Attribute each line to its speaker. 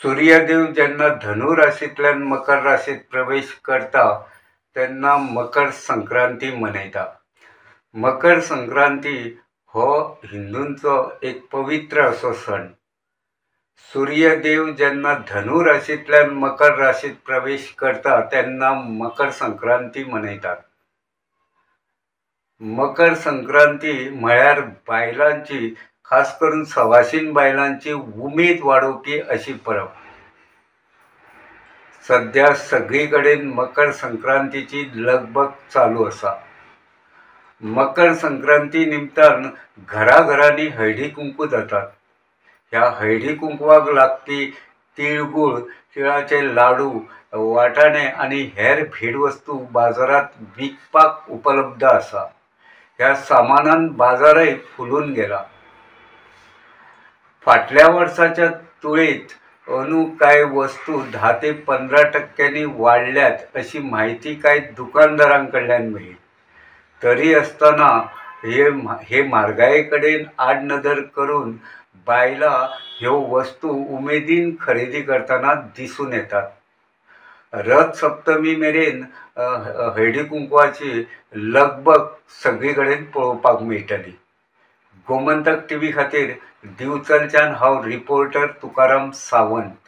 Speaker 1: सूर्यदेव जेन्ना धनू राशींतल्यान मकर राशींत प्रवेश करता तेन्ना मकर संक्रांती मनयता. मकर संक्रांती हो हिंदूंचो एक पवित्र असो सण. सूर्यदेव जेन्ना धनू राशींतल्यान मकर राशींत प्रवेश करता तेन्ना मकर संक्रांती मनयतात. मकर संक्रांती म्हळ्यार बायलांची, खास करून सवाशीण बायलांची उमेद वाडोवपी अशी परब. सद्या सगळी कडेन मकर संक्रांतीची लगबग चालू आसा. मकर संक्रांती निमतान घराघरांनी हळदी कुंकू जातात. ह्या हळदी कुंकवाक लागपी तिळगूळ, तिळाचे लाडू, वाटाणे आनी हेर भेटवस्तू बाजारांत विकपाक उपलब्ध आसा. ह्या सामानान बाजारय फुलून गेला. फाटल्या वर्साच्या तुळेंत अंदू कांय वस्तू 10 ते 15% वाडल्यात अशी म्हायती कांय दुकानदारां कडल्यान मेळ्ळी. तरी आसतना हे म्हारगाये कडेन आडनदर करून बायलां ह्यो वस्तू उमेदीन खरेदी करतना दिसून येतात. रथ सप्तमी मेरेन हळदी कुंकवाची लगबग सगळी कडेन पळोवपाक मेळटली. गोमंतक टीव्ही खातीर दिवचलच्यान हांव रिपोर्टर तुकाराम सावंत.